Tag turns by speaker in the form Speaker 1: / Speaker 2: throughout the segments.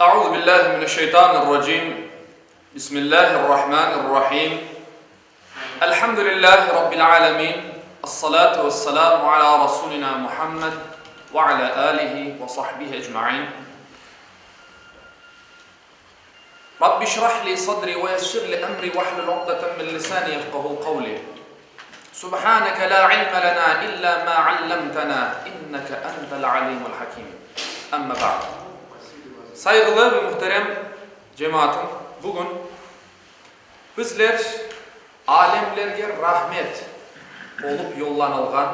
Speaker 1: Euzu billahi mineşşeytanirracim. Bismillahirrahmanirrahim. Elhamdülillahi rabbil alemin. Essalatu vesselamu ala rasulina Muhammed ve ala alihi ve sahbihi ecmain. Rabbi şrah li sadri ve yessir li emri vahlul uqdeten min lisani yefqahu qavli. Subhaneke la ilme lena illa ma allamtena inneke entel alimul hakim. Amma ba'd. Sayğılı ve muhterem cemaatım, bugün bizler alemlerge rahmet olıp yollanılğan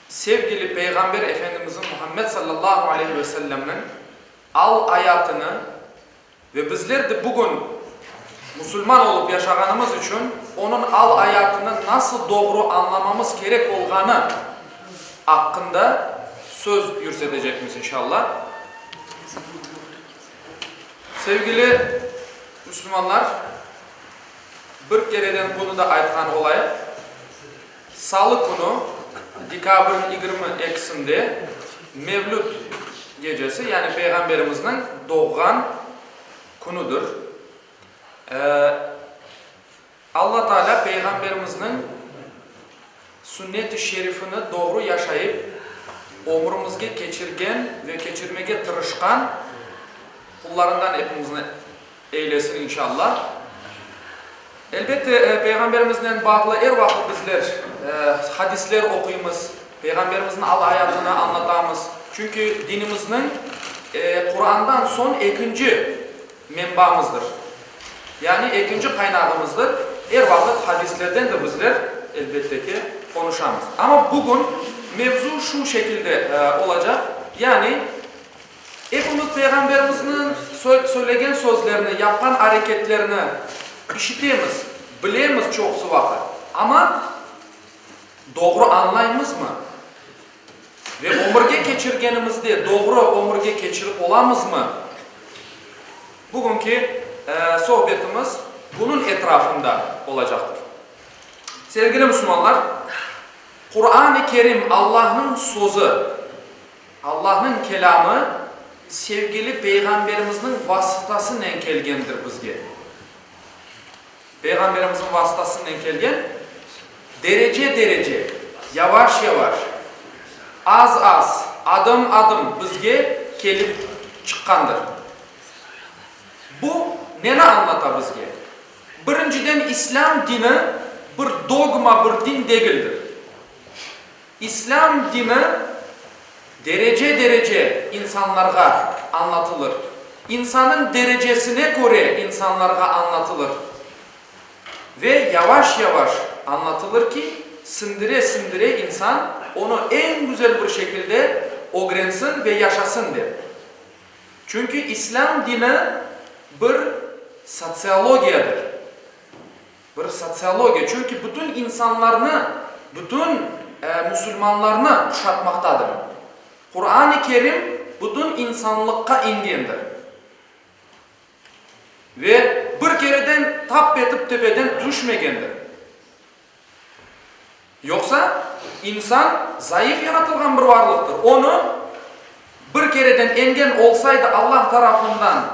Speaker 1: sevgili Peyğamber Efendimizin Muhammed sallallahu aleyhi ve sellemniñ al-ayatını Ve bizler de bugün musulman olıp yaşağanımız içün onıñ al-ayatını nasıl doğru añlamamız kerek olğanı aqqında söz yürsetecekmiz, inşallah. Sevgili musulmanlar, bir kereden bunı da aytqan olayıq, salı künü, dekabrniñ 22-sinde, Mevlüt gecesi, yani Peyğamberimizniñ doğğan künüdir. Alla Teala Peyğamberimizniñ sünnet-i şerifini doğru yaşayıp, ömrümizge keçirgen ve keçirmege tırışqan qullarından epimizni eylesin, inşallah. Elbette, Peyğamberimiznen bağlı er vaqıt bizler hadisler oquymız, Peyğamberimizniñ al-ayatını añlatamız. Çünki dinimizniñ Qurandan soñ ekinci menbamızdır, yani ekinci qaynağımızdır. Er vaqıt hadislerden de bizler, elbette ki, qonuşamız. Amma bugün mevzu şu şekilde olacaq, yani Epimiz Peyğamberimizniñ söylegen sözlerini, yapqan areketlerini işitemiz, bilemiz çoqusı vaqıt, amma doğru añlaymızmı? Ve ömürge keçirgenimizde doğru ömürge keçirip olamızmı? Bugünki sohbetimiz bunıñ etrafında olacaqtır. Sevgili musulmanlar, Quran-ı Kerim Allahnıñ sözü. Allahnıñ kelâmı sevgili Peyğamberimizniñ vasıtasınen kelgendir bizge. Peyğamberimizniñ vasıtasınen kelgen, derece-derece, yavaş-yavaş, az-az, adım-adım bizge kelip çıqqandır. Bu neni añlata bizge? Birinciden, İslâm dini bir dogma, bir din degildir. İslâm dini derece-derece insanlarğa añlatılır. İnsanıñ derecesine köre insanlarğa añlatılır. Ve yavaş-yavaş añlatılır ki, sindire-sindire insan onı eñ güzel bir şekilde ögrensin ve yaşasın dep. Çünki İslâm dini bir sotsiologiyadır. Bir sotsiologiya, çünki bütün insanlarnı, bütün musulmanlarnı quşatmaqtadır. Quran-ı Kerim bütün insanlıqqa ingendir. Ve bir kereden tap etip tepeden tüşmegendir. Yoqsa, insan zayıf yaratılğan bir varlıqtır. Onı bir kereden engen olsaydı Allah tarafından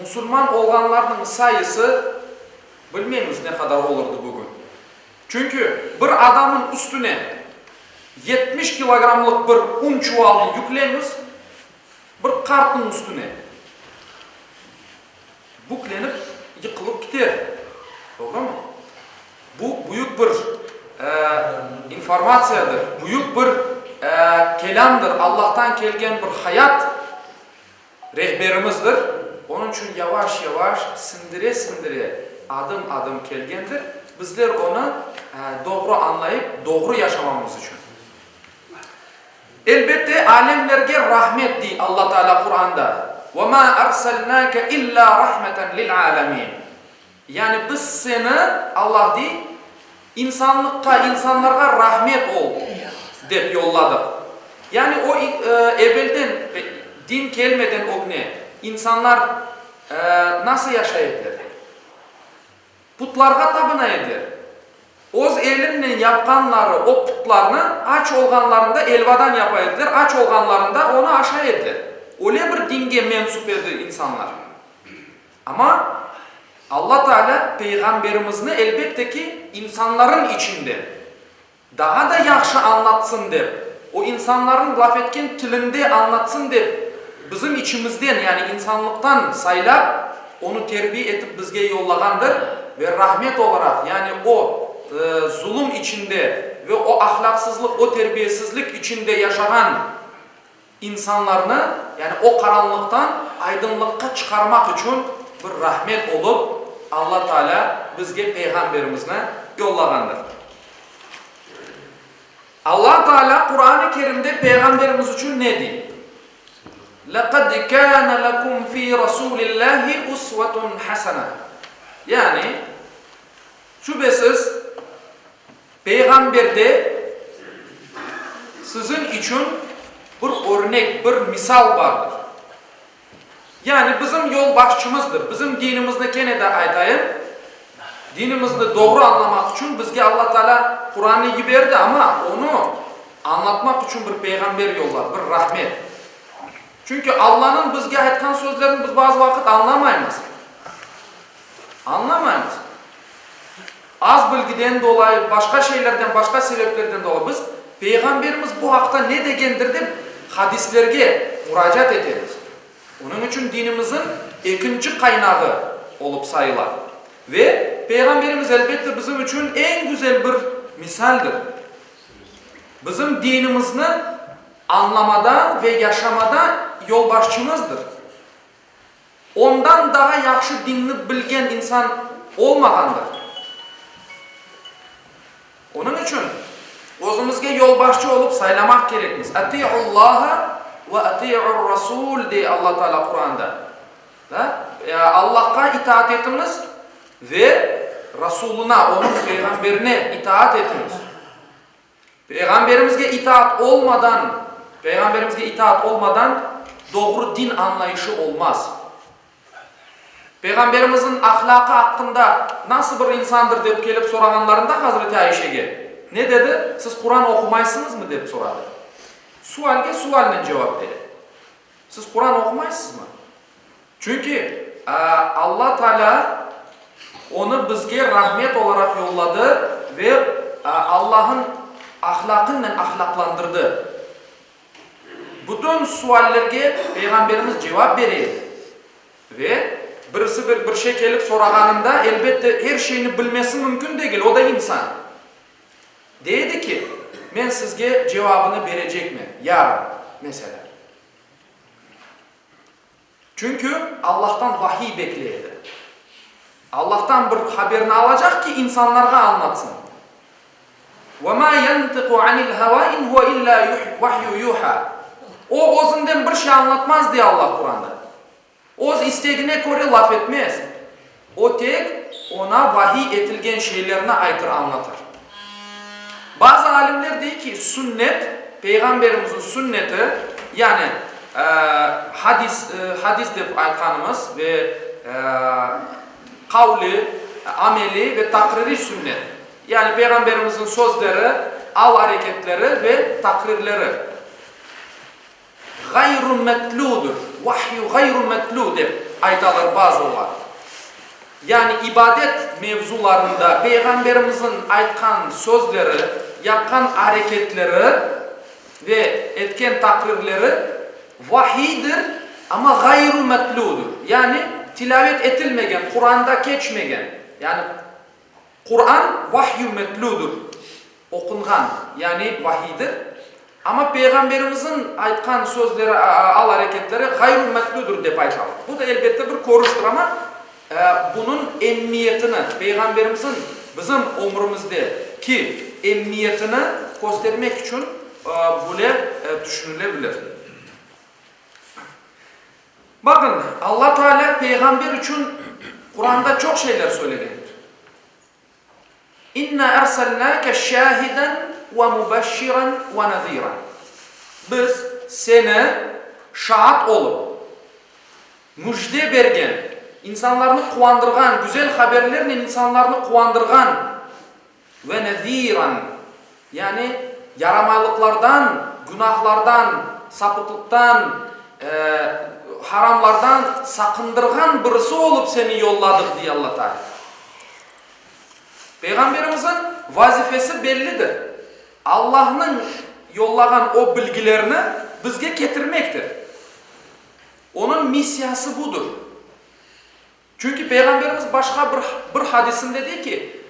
Speaker 1: Musulman olğanlarnıñ sayısı bilmeymiz ne qadar olurdı bugün. Çünki bir adamnıñ üstüne 70 kilogramlıq bir un çuvalını yükleñiz, bir qartnıñ üstüne, büklenip, yıqılıp kiter. Doğrumı? Bu büyük bir informatsiyadır, büyük bir kelâmdır, Allahtan kelgen bir hayat Rehberimizdir, onıñ içün yavaş-yavaş, sindire-sindire, adım-adım kelgendir, bizler onı doğru añlayıp, doğru yaşamamız içün. Elbette, alemlerge rahmet, dey Alla Teala Quranda, Ve ma erselnâke illâ rahmeten lil-âlemîn. Yani biz seni, Allah dey, insanlıqqa, insanlarğa rahmet ol, dep yolladıq. Yani o, evelden, din kelmeden ögne, insanlar nasıl yaşay ediler? Putlarğa tabına ediler. Öz elinnen yapqanları o putlarnı aç olğanlarında elvadan yapa ediler, aç olğanlarında onı aşay ediler. Öyle bir dinge mensüp edi insanlar. Amma Alla Teala Peyğamberimizni, elbette ki, insanların içinde daa da yahşı añlatsın dep, o insanların laf etken tilinde añlatsın dep, bizim içimizden, yani insanlıqtan saylap, onı terbiye etip bizge yollağandır ve rahmet olaraq, yani o zulum içinde ve o ahlâqsızlıq, o terbiyesizlik içinde yaşağan İnsanlarnı, yani o qaranlıqtan aydınlıqqa çıqarmaq içün bir rahmet olıp Alla Taalâ bizge Peyğamberimizni yollağandır. Alla Taalâ Quran-ı Kerimde Peyğamberimiz içün ne dey? Leqad kâne lekum fî Rasûlillâhi usvetun hasene. Yani, şübesiz, Peyğamberde siziñ içün bir örnek, bir misal bardır. Yani bizim yolbaşçımızdır. Bizim dinimizni kene de aytayım, dinimizni doğru añlamaq içün bizge Alla Taalâ Qurannı yiberdi, amma onı añlatmaq içün bir peyğamber yolladı, bir rahmet. Çünki Allanıñ bizge aytqan sözlerini biz bazı vaqıt añlamaymız. Añlamaymız. Az bilgiden dolayı, başqa şeylerden, başqa sebeplerden dolayı biz Peyğamberimiz bu aqta ne degendir dep hadislerge muracaat etemiz. Onıñ içün dinimizniñ ekinci qaynağı olıp sayıla. Ve Peyğamberimiz, elbette, bizim içün eñ güzel bir misaldir. Bizim dinimizni añlamada ve yaşamada yolbaşçımızdır. Ondan daa yahşı dinni bilgen insan olmağandır. Onıñ içün özümizge yolbaşçı olıp saylamaq kerekmiz. Atiullaha ve atiur-rasul, dey Alla Taalâ Quranda. Da, Allahqa itaat etiñiz ve Rasulına, Onıñ Peyğamberine itaat etiñiz. Peyğamberimizge itaat olmadan, Peyğamberimizge itaat olmadan doğru din añlayışı olmaz. Peyğamberimizniñ ahlâqı aqqında nasıl bir insandır dep kelip sorağanlarında Hazreti Ayşege, ne dedi? Siz Quran oqumaysıñızmı? dep soradı. Sualge sualnen cevap bere. Siz Quran oqumaysızmı? Çünki Alla Taalâ onı bizge rahmet olaraq yolladı ve Allah'ın ahlâqınnen ahlâqlandırdı. Bütün suallerge Peyğamberimiz cevap bere edi. Ve birisi bir bir şey kelip sorağanında, elbette, er şeyni bilmesi mümkün degil, o da insan. Dey edi ki, men sizge cevabını berecekmen, yarın, meselâ. Çünki Allahtan vahiy bekley edi. Allahtan bir haberni alacaq ki, insanlarğa añlatsın. Ve ma yantiqu anil hava in huve illa vahyu yuha. O, özünden bir şey añlatmaz, dey Allah Quranda. Öz istegine köre laf etmez. O tek oña vahiy etilgen şeylerni aytır, añlatır. Bazı alimler dey ki, sünnet, Peyğamberimizniñ sünneti, yani hadis, hadis dep aytqanımız ve qavli, ameli ve taqririy sünnet, yani Peyğamberimizniñ sözleri, al-areketleri ve taqrirleri. Ğayru metludır, vahyu ğayru metlu dep aytalar bazılar. Yani ibadet mevzularında Peyğamberimizin aytqan sözleri, yapqan areketleri ve etken taqrirleri vahiydir, amma ğayru metludır, yani tilâvet etilmegen, Quranda keçmegen, yani Quran vahyu metludur, oqunğan, yani vahiydir, amma Peyğamberimizniñ aytqan sözleri, al-areketleri ğayru metludur dep aytalar. Bu da elbette bir körüştir, amma bunıñ emmiyetini, Peyğamberimizniñ bizim ömrümizde ki emmiyetini köstermek içün böyle tüşünile bilir. Baqıñ, Alla Teala Peyğamber içün Quranda çoq şeyler söylegendir. İnna erselnâke şâhiden ve mübeşşiren ve nezîren. Biz seni şaat olıp, müjde bergen, insanlarnı quvandırğan, güzel haberlernen insanlarnı quvandırğan ve nezîren, yani yaramaylıqlardan, günahlardan, sapıqlıqtan. Haramlardan saqındırğan birisi olıp seni yolladıq, dey Alla Teala. Peyğamberimizniñ vazifesi bellidir, Allahnıñ yollağan o bilgilerni bizge ketirmektir. Onıñ missiyası budır. Çünki Peyğamberimiz başqa bir bir hadisinde dey ki,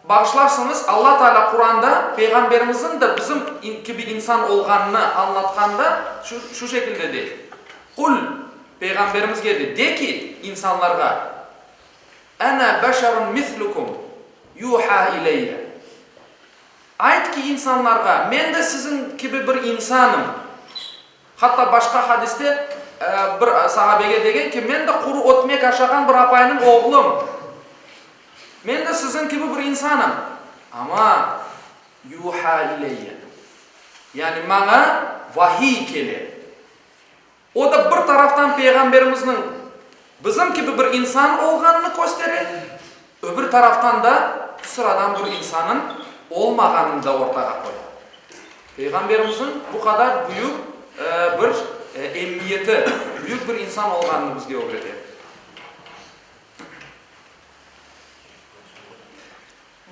Speaker 1: Bağışlarsıñız, Alla Teala Quranda Peyğamberimizniñ de bizim kibi insan olğanını añlatqanda şu şu şekilde dey, Qul, Peyğamberimizge dey, de ki, insanlarğa, Ena beşerun mislukum, yuha ileyye. Ayt ki, insanlarğa, men de siziñ kibi bir insanım. Hatta başqa hadiste bir sahabege degen ki, men de quru ötmek aşağan bir apaynıñ oğlum. Men de siziñ kibi bir insanım. Amma yuha ileyye, yani maña vahiy kele. O da bir taraftan Peyğamberimizniñ bizim kibi bir insan olğanını köstere, öbür taraftan da sıradan bir insanıñ olmağanını da ortağa qoya. Peyğamberimizniñ bu qadar büyük bir emmiyeti, büyük bir insan olğanını bizge ögrete.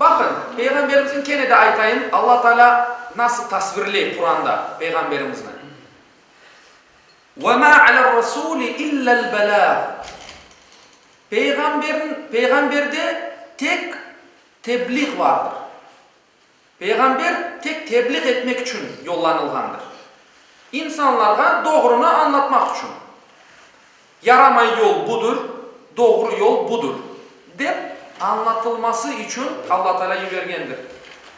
Speaker 1: Baqıñ, Peyğamberimizniñ kene de aytayım, Alla Taalâ nasıl tasvirley Quranda Peyğamberimizni. Ve mâ ale'r-rasûli illel-belâğ. Peyğamberniñ, Peyğamberde tek tebliğ vardır. Peyğamber tek tebliğ etmek içün yollanılğandır. İnsanlarğa doğrunı añlatmaq içün. Yaramay yol budır, doğru yol budır, dep añlatılması içün Alla Teala yibergendir.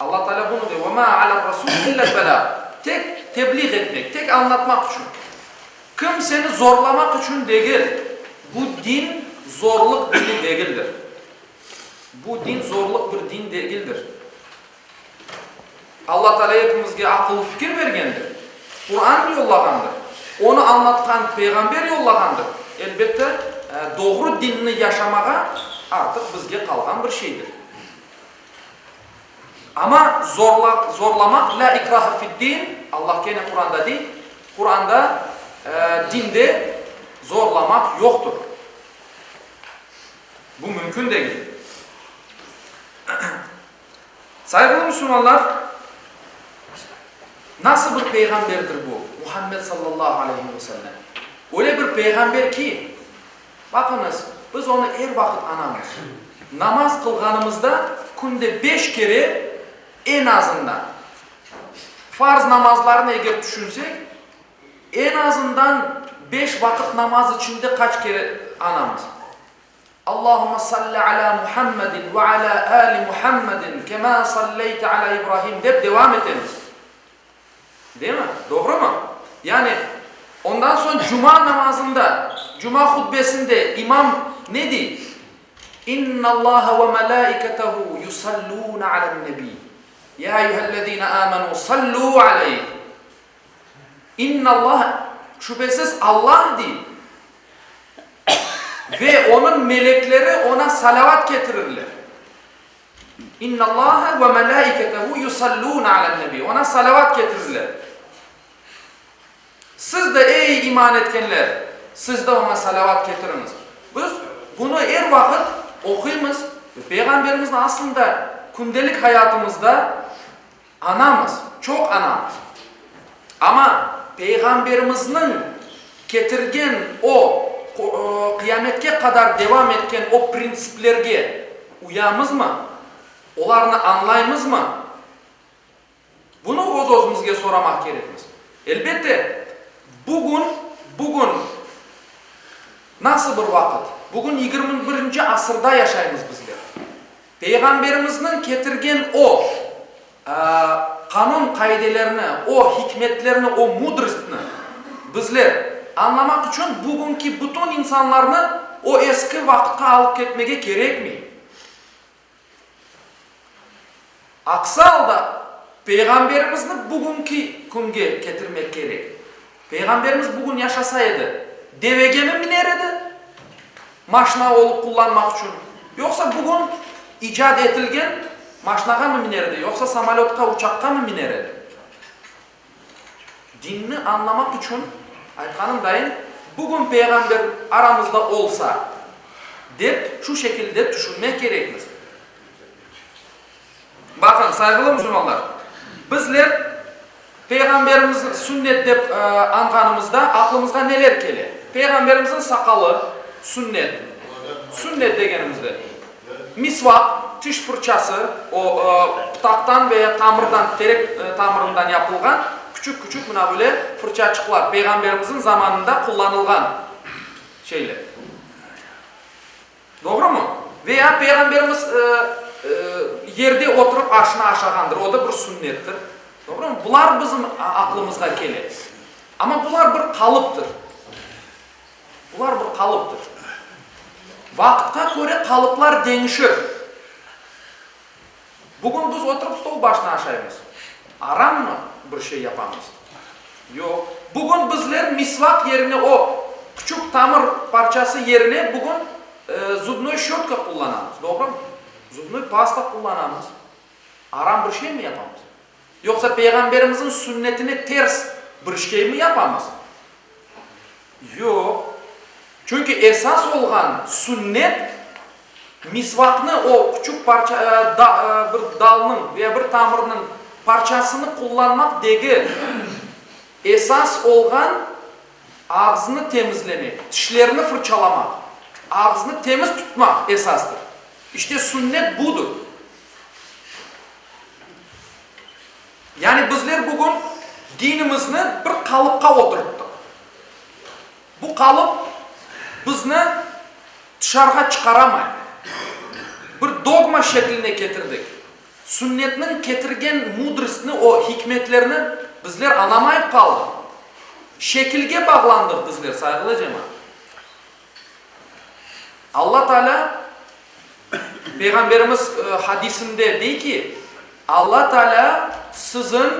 Speaker 1: Alla Teala bunı dey, Ve mâ ale'r-rasûli illel-belâğ. Tek tebliğ etmek, tek añlatmaq içün. Kimseni zorlamaq içün degil. Bu din zorluq dini degildir. Bu din zorluq bir din degildir. Alla Teala epimizge aqıl-fikir bergendir, Quran yollağandır, onı añlatqan peyğamber yollağandır. Elbette, doğru dinni yaşamağa artıq bizge qalğan bir şeydir. Amma zorla, zorlamaq, lâ ikrahe fid-din, Allah kene Quranda dey, Quranda, dinde zorlamaq yoqtur. Bu mümkün degil. Sayğılı musulmanlar, nasıl bir peyğamberdir bu, Muhammed sallallahu aleyhi ve sellem? Öyle bir peyğamber ki, baqıñız, biz onı er vaqıt añamız. Namaz qılğanımızda künde beş kere eñ azından, farz namazlarını eger tüşünsek, eñ azından beş vaqıt namaz içinde qaç kere añamız? Allahümme salli alâ Muhammedin ve alâ âli Muhammedin kemâ salleyte alâ İbrahim dep devam etemiz. Değil mi? Doğrumı? Yani, ondan soñ cuma namazında, cuma hutbesinde imam ne dey? İnnallâhe ve melâiketehu yusallûne alen-nebî. Ya eyyühellezîne âmenû sallû aleyh. İnnallâhe, şübhesiz Allah dey. Ve Onıñ melekleri Oña salâvat ketirirler. İnnallâhe ve melâiketehu yusallûne alen-nebî. Oña salâvat ketirirler. Siz de, ey iman etkenler, siz de oña salâvat ketiriñiz. Biz bunı er vaqıt oquymız ve Peyğamberimizni aslında kündelik hayatımızda Añamız, çoq añamız. Amma Peyğamberimizniñ ketirgen o, qıyametke qadar devam etken o printsiplerge uyamızmı? Olarnı añlaymızmı? Bunı öz-özümizge soramaq kerekmiz. Elbette, bugün, bugün nasıl bir vaqıt? Bugün yigirmi birinci asırda yaşaymız bizler. Peyğamberimizniñ ketirgen o, qanun-qaidelerni, o hikmetlerni, o mudrostnı bizler añlamaq içün bugünki bütün insanlarnı o eski vaqıtqa alıp ketmege kerekmey. Aqsa alda Peyğamberimizni bugünki künge ketirmek kerek. Peyğamberimiz bugün yaşasa edi, devegemi miner edi? Maşna olıp qullanmaq içün, yoqsa bugün icat etilgen maşnağamı miner edi, yoqsa samolötqa, uçaqqamı miner edi? Dinni añlamaq içün, aytqanım dayın, bugün Peyğamber aramızda olsa, dep şu şekilde tüşünmek kerekmiz. Baqıñ, sayğılı musulmanlar, bizler Peyğamberimizni sünnet dep añğanımızda aqlımızğa neler kele? Peyğamberimizniñ saqalı, sünnet, sünnet degenimizde, misvaq, tiş fırçası, o, pıtaqtan ve ya tamırdan, terek tamırından yapılğan küçük-küçük mına böyle fırçaçıqlar, Peyğamberimizniñ zamanında qullanılğan şeyler. Doğrumı? Veya Peyğamberimiz yerde oturıp aşını aşağandır, o da bir sünnettir. Doğrumı? Bular bizim aqlımızğa kele. Amma bular bir qalıptır. Bular bir qalıptır. Vaqıtqa köre qalıplar deñişir. Bugün biz oturıp stol başına aşaymız. Arammı bir şey yapamız? Yoq. Bugün bizler misvaq yerine, o, küçük tamır parçası yerine bugün zubnoy şçötka qullanamız, doğrumı? Zubnoy pasta qullanamız. Aram bir şeymi yapamız? Yoqsa Peyğamberimizniñ sünnetine ters bir şeymi yapamız? Yoq. Çünki esas olğan sünnet, misvaqnı, o küçük parça, bir dalnıñ veya bir tamırnıñ parçasını qullanmaq degil. Esas olğan, ağıznı temizlemek, tişlerni fırçalamaq, ağıznı temiz tutmaq esastır. İşte sünnet budır. Yani bizler bugün dinimizni bir qalıpqa oturttıq. Bu qalıp bizni tışarığa çıqaramay. Bir dogma şekline ketirdik. Sünnetniñ ketirgen mudrostnı, o hikmetlerni bizler añlamayıp qaldıq. Şekilge bağlandıq bizler, sayğılı cemaat. Alla Taalâ, Peyğamberimiz hadisinde dey ki, Alla Taalâ siziñ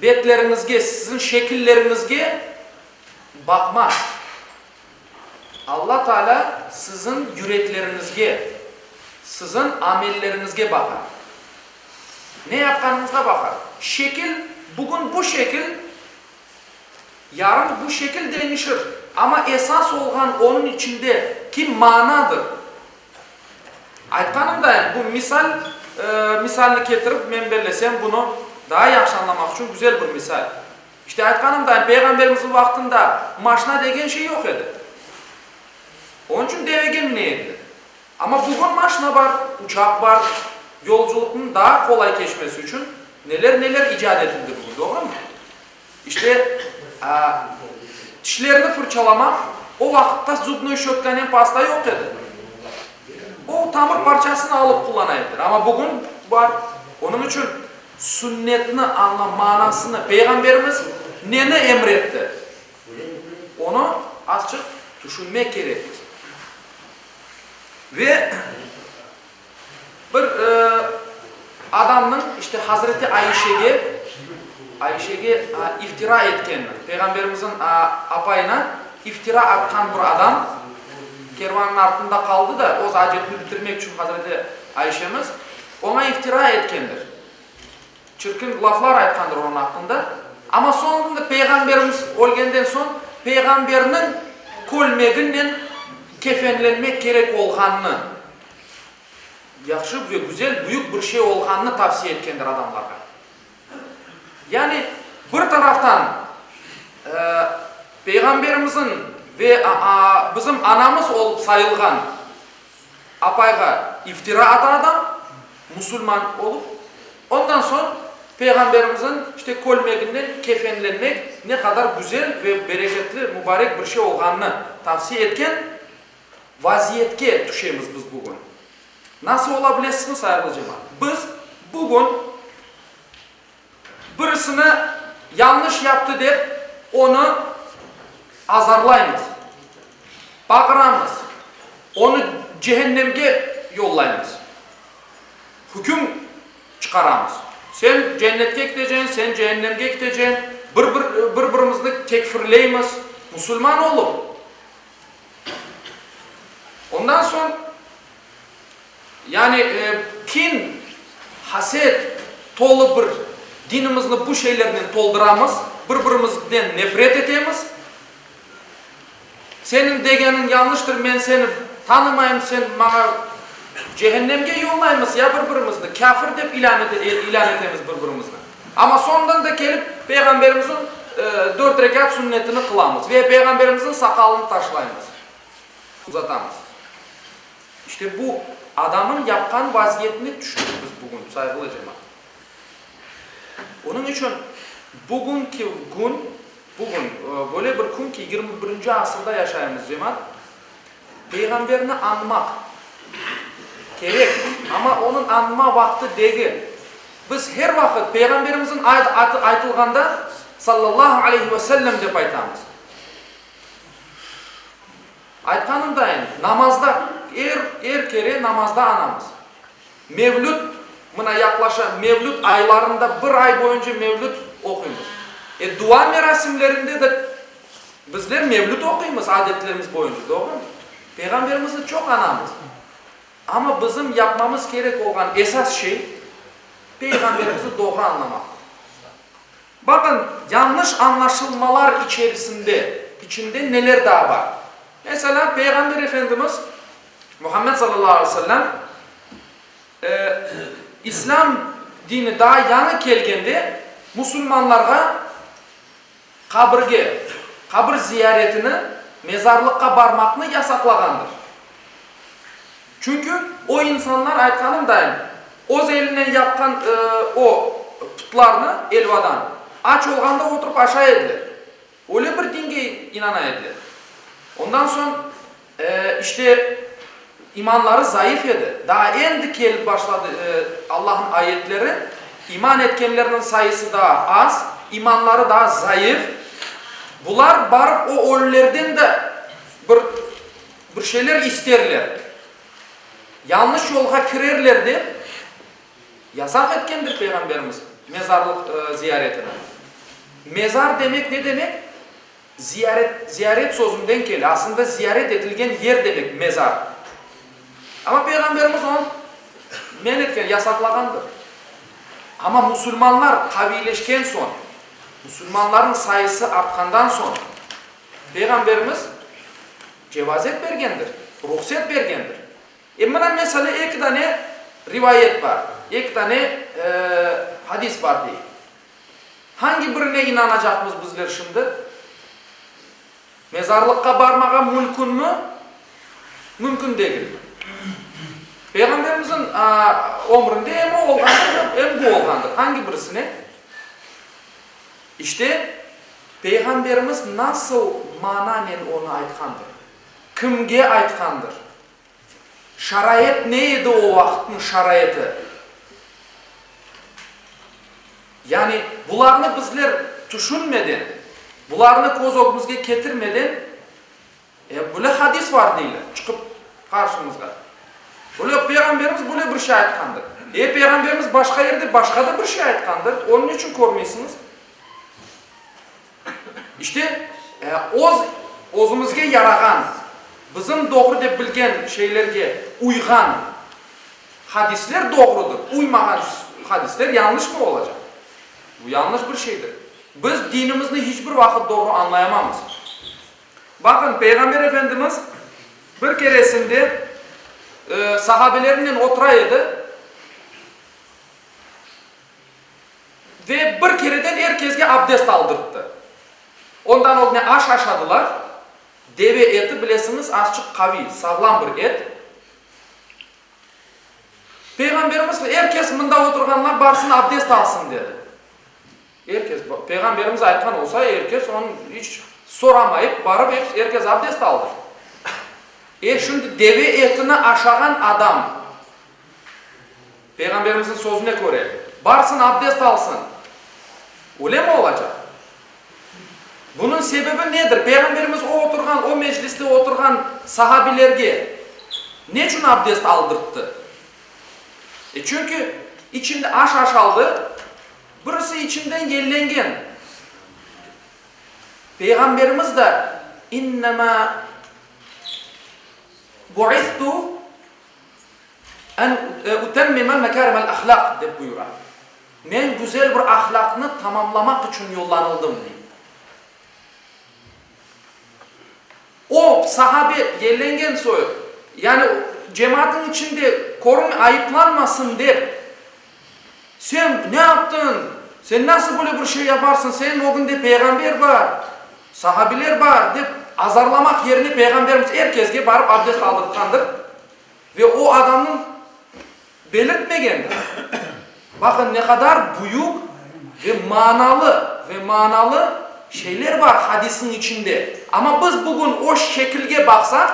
Speaker 1: betleriñizge, siziñ şekilleriñizge baqmaz. Alla Taalâ siziñ yürekleriñizge, siziñ amelleriñizge baqar. Ne yapqanıñızğa baqar. Şekil, bugün bu şekil, Yarın bu şekil deñişir, amma esas olğan onıñ içinde ki manadır. Aytqanımdayın, bu misal, misalni ketirip, men bellesem, bunı daa yahşı añlamaq içün güzel bir misal. İşte, aytqanımdayın, Peyğamberimizniñ vaqtında maşna degen şey yoq edi. Onıñ içün devege mine ediler. Amma bugün maşna bar, uçaq bar, yolculıqnıñ daa qolay keçmesi içün neler-neler icat etildi bugün, doğrumı? İşte, tişlerni fırçalamaq, o vaqıtta zubnoy şötkanen pasta yoq edi. O tamır parçasını alıp qullana ediler. Amma bugün bar. Onıñ içün sünnetni añlam, manasını, Peyğamberimiz neni emir etti, onı azçıq tüşünmek kerekmiz. Ve Bir adamnıñ, işte, Hazreti Aişege, Aişege iftira etkenini, Peyğamberimizniñ apayına iftira atqan bir adam kervannıñ artında qaldı da, öz acetini bitirmek içün Hazreti Aişemiz oña iftira etkendir. Çirkin laflar aytqandır onıñ aqqında. Amma soñunda Peyğamberimiz ölgenden soñ, Peyğamberniñ kölmeginen kefenlenmek kerek olğanını, yahşı ve güzel, büyük bir şey olğanını tavsiye etkendir adamlarğa. Yani, bir taraftan, Peyğamberimizniñ ve bizim anamız olıp sayılğan apayğa iftira ata adam, musulman olıp, ondan soñ Peyğamberimizniñ işte kölmeginden kefenlenmek ne qadar güzel ve bereketli, mubarek bir şey olğanını tavsiye etken vaziyetke tüşemiz biz bugün. Nasıl ola bilesizmi, sayğılı cemaat? Biz bugün Birisini yañlış yaptı dep, onı azarlaymız, bağıramız, onı cehennemge yollaymız, hüküm çıqaramız, sen cennetke kiteceñ, sen cehennemge kiteceñ, bir-birimizni tekfirleymiz, musulman olıp. Ondan soñ, yani kin, haset tolu bir. Dinimizni bu şeylernen tolduramız, bir-birimizden nefret etemiz. Seniñ degeniñ yañlıştır, men seni tanımayım, sen maña cehennemge yollaymız ya bir-birimizni, kâfir dep ilân etemiz bir-birimizni. Amma soñundan da kelip Peyğamberimizniñ dört rekât sünnetini qılamız ve Peyğamberimizniñ saqalını taşlaymız, uzatamız. İşte bu adamın yapqan vaziyetine tüştik biz bugün, sayğılı cemaat. Onıñ içün bugünki kün, bugün böyle bir kün ki, 21-nci asırda yaşaymız, cemaat, Peyğamberni añmaq kerek, amma onıñ añma vaqtı degil. Biz her vaqıt Peyğamberimizniñ adı aytılğanda, Sallallahu aleyhi ve sellem dep aytamız. Aytqanımdayın, namazda, er, er kere namazda añamız. Mevlüt, mına yaqlaşa, mevlüt aylarında bir ay boyunca mevlüt oquymız. E, dua merasimlerinde de bizler mevlüt oquymız adetlerimiz boyunca, doğrumı? Peyğamberimizni çoq añamız. Amma bizim yapmamız kerek olğan esas şey, Peyğamberimizni doğru añlamaqtır. Baqın, yañlış añlaşılmalar içerisinde, içinde neler daa bar. Meselâ, Peyğamber Efendimiz Muhammed sallallahu aleyhi ve sellem İslâm dini daa yañı kelgende musulmanlarğa qabirge, qabir ziyaretini, mezarlıqqa barmaqnı yasaqlağandır. Çünki o insanlar, aytqanımdayın, öz elinen yapqan o putlarnı elvadan, aç olğanda oturıp aşay ediler. Öyle bir dinge inana ediler. Ondan soñ, işte, imanları zayıf edi. Daa endi kelip başladı Allahnıñ ayetleri, iman etkenlerniñ sayısı daa az, imanları daa zayıf. Bular barıp o ölülerden de bir Bir şeyler isterler, yañlış yolğa kirerler dep, yasaq etkendir Peyğamberimiz mezarlıq ziyaretini. Mezar demek ne demek? Ziyaret, ziyaret sözünden kele, aslında ziyaret etilgen yer demek mezar. Amma Peyğamberimiz onı men etken, yasaqlağandır. Amma musulmanlar qaviyleşken soñ, musulmanlarnıñ sayısı artqandan soñ, Peyğamberimiz cevazet bergendir, ruhset bergendir. E, mına, mesele, eki dane rivayet bar, eki dane hadis bar deyik. Hangi birine inanacaqmız bizler şimdi? Mezarlıqqa barmağa mülkünmi, mümkün degilmi? Peyğamberimizniñ ömründe em o olğandır, em bu olğandır. Hangi birisine? İşte, Peyğamberimiz nasıl mananen onı aytqandır? Kimge aytqandır? Şarait ne edi o vaqıtnıñ şaraiti? Yani, bularnı bizler tüşünmeden, bularnı köz ögümizge ketirmeden, E, böyle hadis var, deyler, çıqıp qarşımızğa. Böyle Peyğamberimiz böyle bir şey aytqandır. E, Peyğamberimiz başqa yerde başqa da bir şey aytqandır, onı neçün körmeysiñiz? İşte, öz, özümizge yarağan, bizim doğru dep bilgen şeylerge uyğan hadisler doğrudır, uymağan hadisler yañlışmı olacaq? Bu yañlış bir şeydir. Biz dinimizni hiç bir vaqıt doğru añlayamamız. Baqın, Peyğamber Efendimiz bir keresinde sahabelerinen otura edi ve bir kereden er kesge abdest aldırttı. Ondan ögüne aş aşadılar. Deve eti, bilesiñiz, azçıq qaviy, sağlam bir et. Peyğamberimiz, er kes mında oturğanlar barsın abdest alsın, dedi. Er kes, Peyğamberimiz aytqan olsa, er kes onı iç soramayıp, barıp episi, er kes abdest aldı. E, şimdi deve etini aşağan adam, Peyğamberimizniñ sözüne köre, barsın abdest alsın, öyle mi olacaq? Bunıñ sebebi nedir? Peyğamberimiz o oturğan, o mecliste oturğan sahabilerge neçün abdest aldırttı? E, çünki içinde aş aşaldı, Birisi içinden yellengen. Peyğamberimiz de, İnnemâ bu'ithtu en utemmime mekârimel ahlâq, dep buyura. Men güzel bir ahlâqnı tamamlamaq içün yollanıldım, dey. O, sahabe yellengen soyu, yani cemaatnıñ içinde körün ayıplanmasın dep, Sen ne yaptıñ? Sen nasıl böyle bir şey yaparsıñ? Seniñ ögünde peyğamber bar, sahabeler bar, dep azarlamaq yerine Peyğamberimiz er kesge barıp abdest aldırtqandır ve o adamnıñ belirtmegendir. Baqın, ne qadar büyük ve manalı ve manalı şeyler bar hadisniñ içinde. Amma biz bugün o şekilge baqsaq,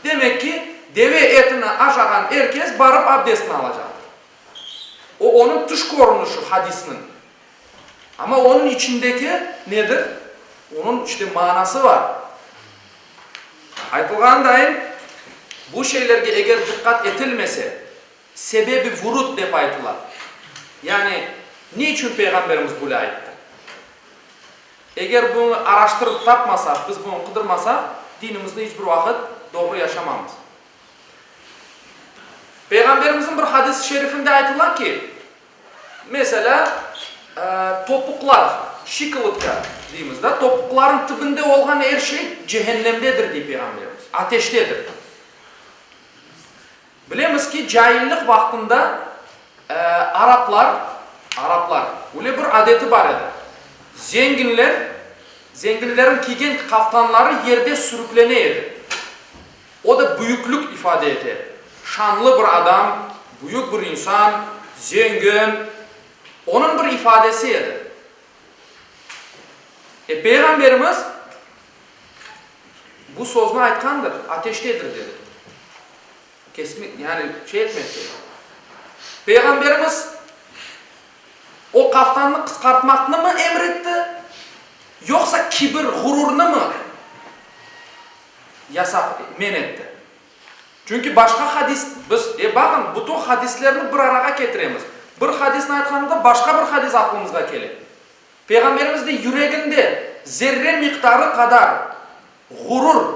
Speaker 1: demek ki, deve etini aşağan er kes barıp abdestini alacaqtır. O, onıñ tış körünişi hadisniñ. Amma onıñ içindeki nedir? Onıñ, işte, manası bar. Aytılğanındayın, bu şeylerge eger diqqat etilmese, sebebi vurud dep aytıla. Yani, ne içün Peyğamberimiz böyle ayttı? Eger bunı araştırıp tapmasaq, biz bunı qıdırmasaq, dinimizni iç bir vaqıt doğru yaşamamız. Peyğamberimizniñ bir hadis-i şerifinde aytıla ki, meselâ, topuqlar, şikolotka deymiz da, topuqlarnıñ tibinde olğan er şey cehennemdedir, dey Peyğamberimiz, ateştedir. Bilemiz ki, caillik vaqtında araplar, araplar, öyle bir adeti bar edi, zenginler, zenginlerniñ kiygen qaftanları yerde sürüklene edi. O da büyüklük ifade ete. Şanlı bir adam, büyük bir insan, zengin. Onıñ bir ifadesi edi. E, Peyğamberimiz bu sözni aytqandır, ateştedir dedi. Kesmek, yani şey etmek kerek. Peyğamberimiz o qaftannı qısqartmaqnımı emir etti, yoqsa kibir, ğururnımı yasaq, men etti? Çünki başqa hadis, biz, e, baqıñ, bütün hadislerni bir arağa ketiremiz. Bir hadisni aytqanımızda başqa bir hadis aqlımızğa kele. Peyğamberimiz dey, yüreginde zerre miqdarı qadar ğurur,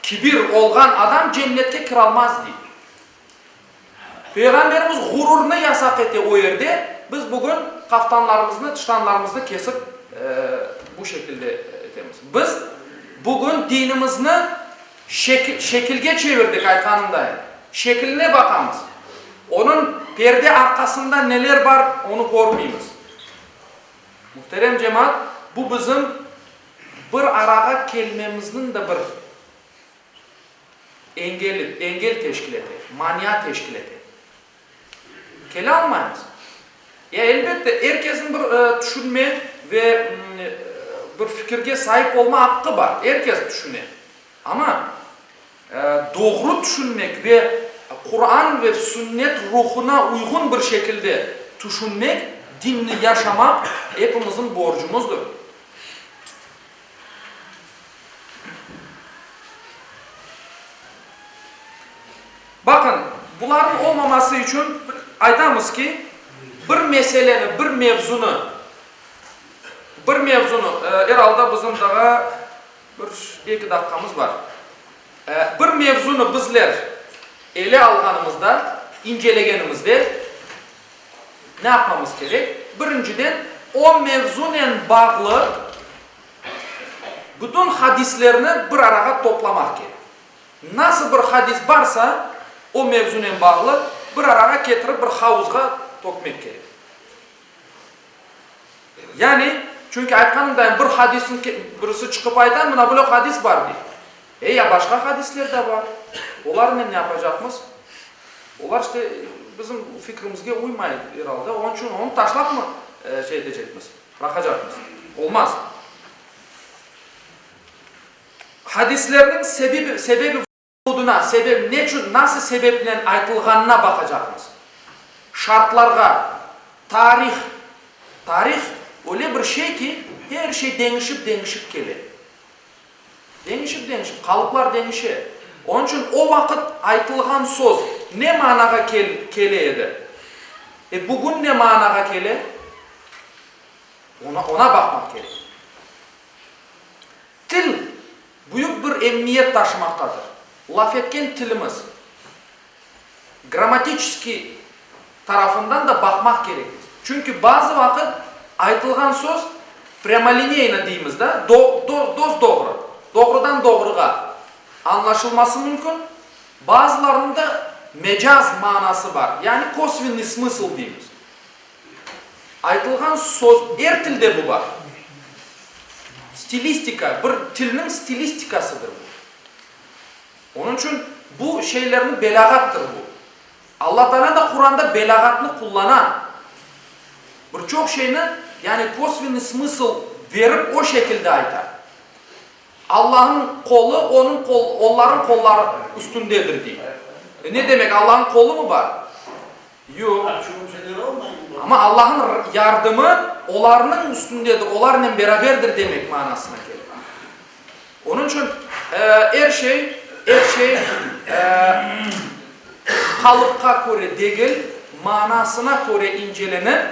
Speaker 1: kibir olğan adam cennetke kiralmaz, dey. Peyğamberimiz ğururnı yasaq ete o yerde, biz bugün qaftanlarımıznı, tıştanlarımıznı kesip, bu şekilde etemiz. Biz bugün dinimizni şekilge çevirdik, aytqanımday, şekiline baqamız, onıñ perde arqasında neler bar, onı körmeymiz. Muhterem cemaat, bu bizim bir arağa kelmemizniñ de bir engeli, engel teşkil ete, mania teşkil ete. Kele almaymız. Ya, elbette, er kesniñ bir tüşünme ve bir fikirge saip olma aqqı bar, er kes tüşüne. Amma doğru tüşünmek ve Quran ve Sünnet ruhuna uyğun bir şekilde tüşünmek, dinni yaşamaq epimizniñ borcumızdır. Baqın, bularnıñ olmaması içün aytamız ki, bir meseleni, bir mevzunı, bir mevzunı, er alda bizim daa bir eki daqqamız bar, bir mevzunı bizler ele alğanımızda, incelegenimizde ne yapmamız kerek? Birinciden, o mevzunen bağlı bütün hadislerni bir arağa toplamaq kerek. Nasıl bir hadis barsa, o mevzunen bağlı bir arağa ketirip bir havuzğa tökmek kerek. Yani, çünki aytqanımdayın, bir hadisniñ birisi çıqıp ayta, mına böyle hadis bar, dey. E, ya başqa hadisler de bar. Olarnen ne yapacaqmız? Olar işte bizim fikrimizge uymay er alda, onıñ içün onı taşlapmı şey etecekmiz, bıraqacaqmız? Olmaz. Hadislerniñ sebebi, sebebi vurudına, sebep neçün, nasıl sebepnen aytılğanına baqacaqmız. Şartlarğa, tarih, tarih öyle bir şey ki, her şey deñişip-deñişip kele. Deñişip-deñişip, qalıplar deñişe. Onıñ içün o vaqıt aytılğan söz ne manağa kele edi? E, bugün ne manağa kele? Ona, ona baqmaq kerek. Til büyük bir emniyet taşımaqtadır. Laf etken tilimiz, grammatiçeskiy. tarafından da baqmaq kerekmiz. Çünki bazı vaqıt aytılğan söz prâmolineyno deymiz da, dos-doğru, doğrudan-doğruğa añlaşılması mümkün, bazılarınıñ da mecaz manası bar, yani kosvennıy smısl deymiz. Aytılğan söz, er tilde bu bar. Stilistika, bir tilniñ stilistikasıdır bu. Onıñ içün bu şeylerni belâğattır bu. Alla Taalâ da Quranda belâğatnı qullana. Bir çoq şeyni, yani kosvennıy smısl berip o şekilde ayta. Allahnıñ qolu onıñ qol, onlarıñ qolları üstündedir dey. E ne demek, Allahnıñ qolumı bar? Yoq. Amma Allahnıñ yardımı olarnıñ üstündedir, olarnen beraberdir demek manasına kele. Onıñ içün er şey, er şey qalıpqa köre degil, manasına köre incelenip,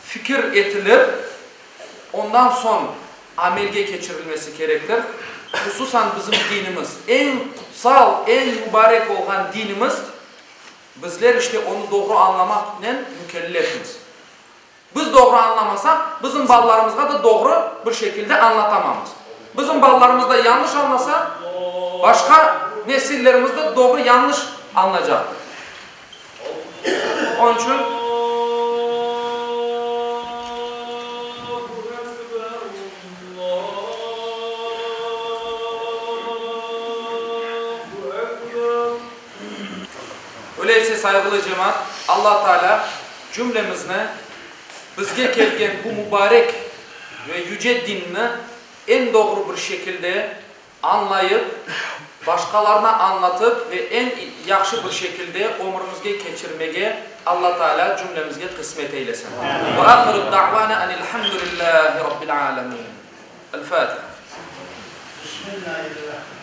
Speaker 1: fikir etilip, ondan soñ amelge keçirilmesi kerektir. Hususan bizim dinimiz, eñ qutsal, eñ mubarek olğan dinimiz, bizler işte onı doğru añlamaqnen mükellefmiz. Biz doğru añlamasaq, bizim balalarımızğa da doğru bir şekilde añlatamamız. Bizim balalarımız da yañlış añlasa, başqa nesillerimiz de doğru yañlış añlacaqtır. Onıñ içün. Öyleyse, sayğılı cemaat, Alla Taalâ cümlemizni bizge kelgen bu mubarek ve yüce dinni eñ doğru bir şekilde añlayıp, başqalarına añlatıp ve eñ yahşı bir şekilde ömrümizge keçirmege Alla Taalâ cümlemizge qısmet eylesin. Ve ahiru da'vana enilhamdülillahi rabbil alemin. El-Fatiha.
Speaker 2: Bismillahirrahmanirrahim.